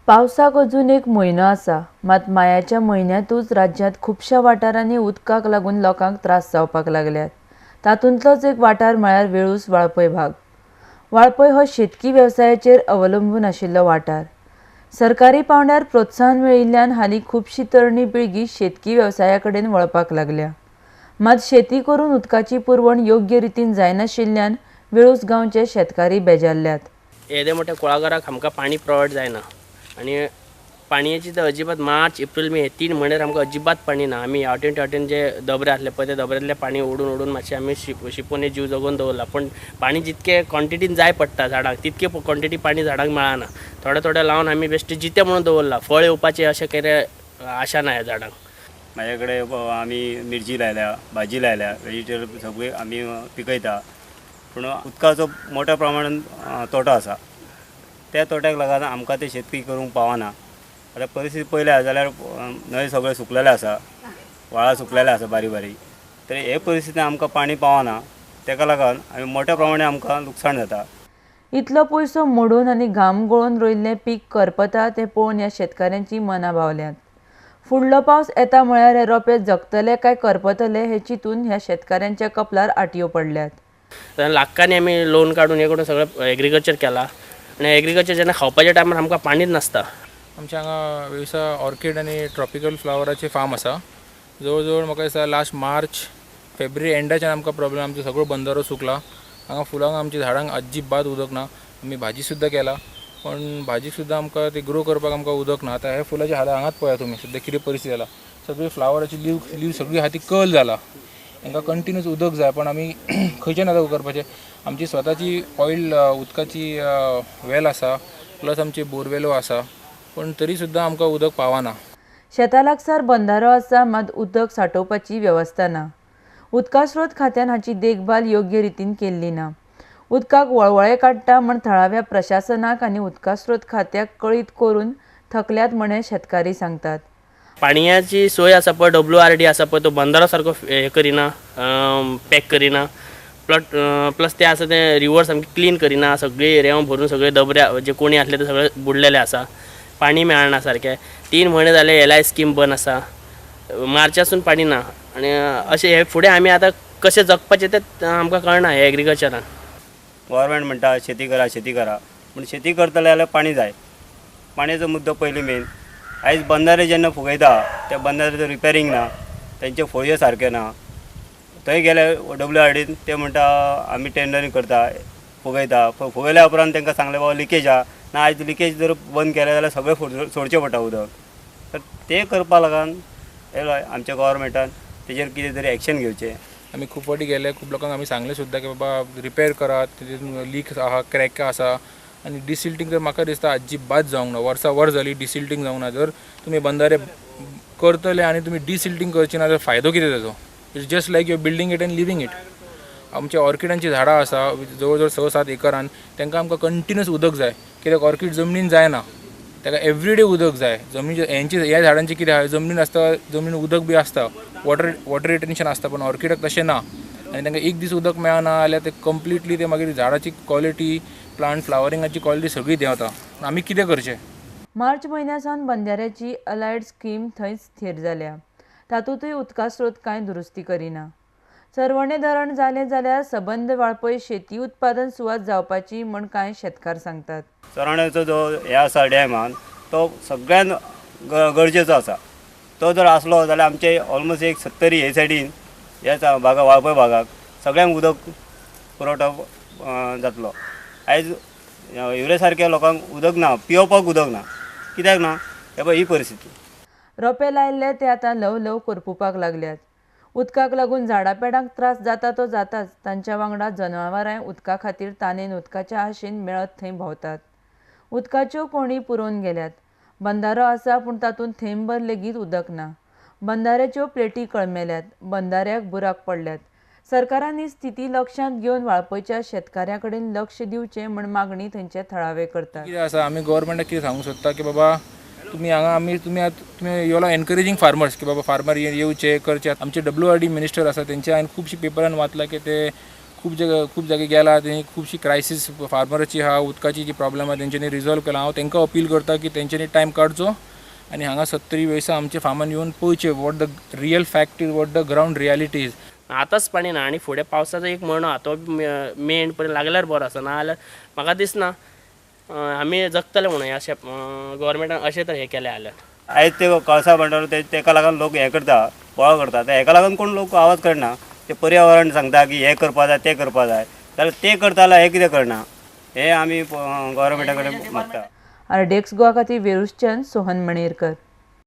पावसाक अजून एक म्हयनो आसा, मात मायाच्या म्हयन्यांतूच राज्यांत खुबश्या वाठारांनी उदकाक लागून लोकांक त्रास जावपाक लागल्यात. तातूंतलोच एक वाठार म्हळ्यार वेळूस वाळपय भाग. वाळपय हो शेतकी वेवसायाचेर अवलंबून आशिल्लो वाठार. सरकारी पावंड्यार प्रोत्साहन मेळिल्ल्यान हालीं खुबशी तरणी पिळगी शेतकी वेवसाया कडेन वळपाक लागल्या. मात शेती करून उदकाची पुरवण योग्य रितीन जायनाशिल्ल्यान वेळूस गांवचे शेतकारी बेजारल्यात. येदे मोठ्या कुळागराक आमकां पाणी प्रोवायड जायना आनी पाणयेची तर अजिबात मार्च एप्रील मे हे 3 म्हयने आमकां अजिबात पाणी ना. आमी वाटेन वाटेन जे दबरे आसले पळय ते दबऱ्यांतलें पाणी ओडून ओडून मातशें आमी शिंपून जीव जगोवन दवरला. पूण पाणी जितकें क्वॉन्टिटीन जाय पडटा झाडांक तितकें क्वॉन्टिटी पाणी झाडांक मेळना. थोडें थोडें लावन आमी बेश्टें जितें म्हणून दवरलां. फळ येवपाचें अशें कितें आशा ना ह्या झाडांक. म्हाजे कडेन आमी मिरची लायल्या, भाजी लायल्या, वेजिटेबल सगळी आमी पिकयता. पूण उदकाचो मोठ्या प्रमाणान तोटो आसा. त्या तोट्याक लागून आमकां ते शेतकी करूंक पावना. आतां परिस्थिती पळयल्या जाल्यार न्हंय सगळें सुकलेलें आसा, व्हाळां सुकलेलें आसा बारीक बारीक. तर हे परिस्थितीन आमकां पाणी पावना. ताका लागून आमी मोठ्या प्रमाणान आमकां लुकसाण जाता. इतलो पयसो मोडून आनी घाम गळोवन रोयिल्लें पीक करपता तें पळोवन ह्या शेतकाऱ्यांची मनां बावल्यांत. फुडलो पावस येता म्हळ्यार हे रोपे जगतले काय करपतले हे चिंतून ह्या शेतकाऱ्यांच्या कपलार आटयो पडल्यात. लाखांनी आमी लोन काडून हे करून सगळें एग्रीकल्चर केलां आनी एग्रीकल्चर जेन्ना खावपाच्या टायमार आमकां पाणीच नासता. आमच्या हांगा वेवसाय ऑर्किड आनी ट्रॉपिकल फ्लावराचे फार्म आसा. जवळ जवळ म्हाका दिसता लास्ट मार्च फेब्रुवारी एंडाच्यान आमकां प्रॉब्लेम. आमचो सगळो बंदारो सुकला. हांगा फुलांक आमच्या झाडांक अजिबात उदक ना. आमी भाजी सुद्दां केला पण भाजी सुद्दां आमकां ती ग्रो करपाक आमकां उदक ना. आतां हे फुलाचे हालात हांगाच पळया तुमी सद्या कितें परिस्थिती जाला. सगळी फ्लावराची लीव सगळी आहा ती कर्ल जाला. तांकां कंटिन्यूस उदक जाय पण आमी खंयच्यान आतां करपाचें. आमची स्वताची ऑयल उदकाची वेल आसा, प्लस आमची बोरवेलो आसा, पण तरी सुद्दां आमकां उदक पावना. शेता लागसार बंधारो आसा, मात उदक सांठोवपाची वेवस्था ना. उदका स्रोत खात्यान हाची देखभाल योग्य रितीन केल्ली ना. उदकाक वळवळे काडटा म्हण थळाव्या प्रशासनाक आनी उदका स्रोत खात्याक कळीत करून थकल्यात म्हण हे शेतकारी सांगतात. पाणयाची सोय आसा पळय, WRD आसा पळय, तो बंदारो सारको हें करिना, पॅक करिना. प्लस ते आसा ते रिवर सामकी क्लीन करिना. सगळी रेंव भरून सगळे दबऱ्या जे कोणी आसले ते सगळे बुडलेले आसा. पाणी मेळना सारकें. 3 म्हयने जाले LI scheme बंद आसा. मार्चासून पाणी ना आनी अशें हे फुडें आमी आतां कशें जगपाचें तें आमकां कळना हे एग्रीकल्चरान. गव्हर्मेंट म्हणटा शेती करा शेती करा, पूण शेती करतले जाल्यार पाणी जाय. पाणयाचो मुद्दो पयलीं मेन. आयज बंदारे जेन्ना फुगयता त्या बंदाऱ्याचो रिपेरींग ना, तेंचे फोळयो सारक्यो ना. थंय गेले WRDन ते म्हणटा आमी टेंडरींग करता, फुगयता. फुगयल्या उपरांत तांकां सांगलें बाबा लिकेज आहा ना. आयज लिकेज जर बंद केलें जाल्यार सगळें सोडचें पडटा उदक. तर तें करपा लागून आमच्या गव्हर्मेंटान तेजेर कितें तरी एक्शन घेवचें. आमी खूब फावटी गेले, खूब लोकांक आमी सांगलें सुद्दां की बाबा रिपेर करात, तितून लीक आहा, क्रॅक आसा. आनी डिसिल्टींग तर म्हाका दिसता अजिबात जावंक ना. वर्सां वर जाली डिसिल्टींग जावंक ना. जर तुमी बंदारे करतले आनी तुमी डिसिल्टींग करची ना जाल्यार फायदो कितें ताजो? It's just like you building it and living it. आमच्या ऑर्किडांची झाडां आसा जवळ जवळ 6-7 एकरान, तांकां आमकां कंटिन्यूस उदक जाय. कित्याक ऑर्किड जमनीन जायना, ताका एवरीडे उदक जाय. जमनीचे हेंची ह्या झाडांची कितें आहा, जमनीन आसता, जमनीन उदक बी आसता, वॉटर रिटेन्शन आसता, पण ऑर्किडाक तशें ना. आनी तांकां एक दीस उदक मेळना जाल्यार ते कंप्लिटली ते मागीर झाडाची क्वॉलिटी, प्लांट फ्लावरिंगाची क्वॉलिटी सगळी देंवता. आमी कितें करचें? मार्च म्हयन्या सावन बंधाऱ्याची अलायड स्कीम थंयच थीर जाल्या. तातूंतय उदका स्रोत कांय दुरुस्ती करिना. चरवणें धरण जालें जाल्यार सबंद वाळपय शेती उत्पादन सुवात जावपाची म्हण कांय शेतकार सांगतात. चरवण्याचो जो हे आसा डॅमान तो सगळ्यान गरजेचो आसा. तो जर आसलो जाल्यार आमचे ऑलमोस्ट एक 70 हे सायडीन ह्या भागा वाळपय भागाक सगळ्यांक उदक पुरवठो जातलो. आयज हिवरे सारक्या लोकांक उदक ना, पियोवपाक उदक ना. कित्याक ना हे पळय ही परिस्थिती. रोपे लायिल्ले ते आतां ल्हव ल्हव करपुपाक लागल्यात. उदकाक लागून झाडां पेडांक त्रास जाता तो जाताच, तांच्या वांगडा जनावरांय उदका खातीर तानेन उदकाच्या आशेन मेळत थंय भोंवतात. उदकाच्यो कोणी पुरोवन गेल्यात. बंधारो आसा पूण तातूंत थेंबभर लेगीत उदक ना. बंधाऱ्याच्यो प्लेटी कळमेल्यात, बंधाऱ्याक बुराक पडल्यात. सरकारान ही स्थिती लक्षांत घेवन वाळपयच्या शेतकाऱ्यां कडेन लक्ष दिवचें म्हण मागणी थंयचे थळावे करतात. कितें आसा, आमी गव्हर्मेंटाक कितें सांगूंक सोदता की बाबा तुमी हांगा आमी तुमी तुमी you all encouraging farmers की बाबा फार्मर येवचे करचे. आमचे WRD minister आसा तेंचे हांवें खुबशे पेपरान वाचलां की ते खूब जागे खूब जागे गेला, थंय खुबशी क्रायसीस फार्मराची आहा, उदकाची जी प्रॉब्लम आहा तेंच्यांनी रिजॉल्व केला. हांव तांकां अपील करता की तेंच्यांनी टायम काडचो आनी हांगा सत्तरी वेळसा आमच्या फार्मान येवन पळोवचें what the real fact is, what the ground reality is. आतांच पाणी ना आनी फुडें पावसाचो एक म्हयनो आहा, तो मे एंड पर्यंत लागल्यार बरो आसा, ना जाल्यार म्हाका दिसना आमी जगतले म्हणून अशें गोवोरमेंटान अशें तर हें केलें जाल्यार. आयज ते कळसा भांडार तेका लागून लोक हें करता, बोवाळ करता, ते हेका लागून कोण लोक आवाज काडना. ते पर्यावरण सांगता की हें करपा जाय, तें करपा जाय, जाल्यार तें करता जाल्यार हें कितें करना, हें आमी गोवोरमेंटा कडेन मागता. आरडीएक्स गोवा खातीर वेळुस्च्यान सोहन मणेरकर.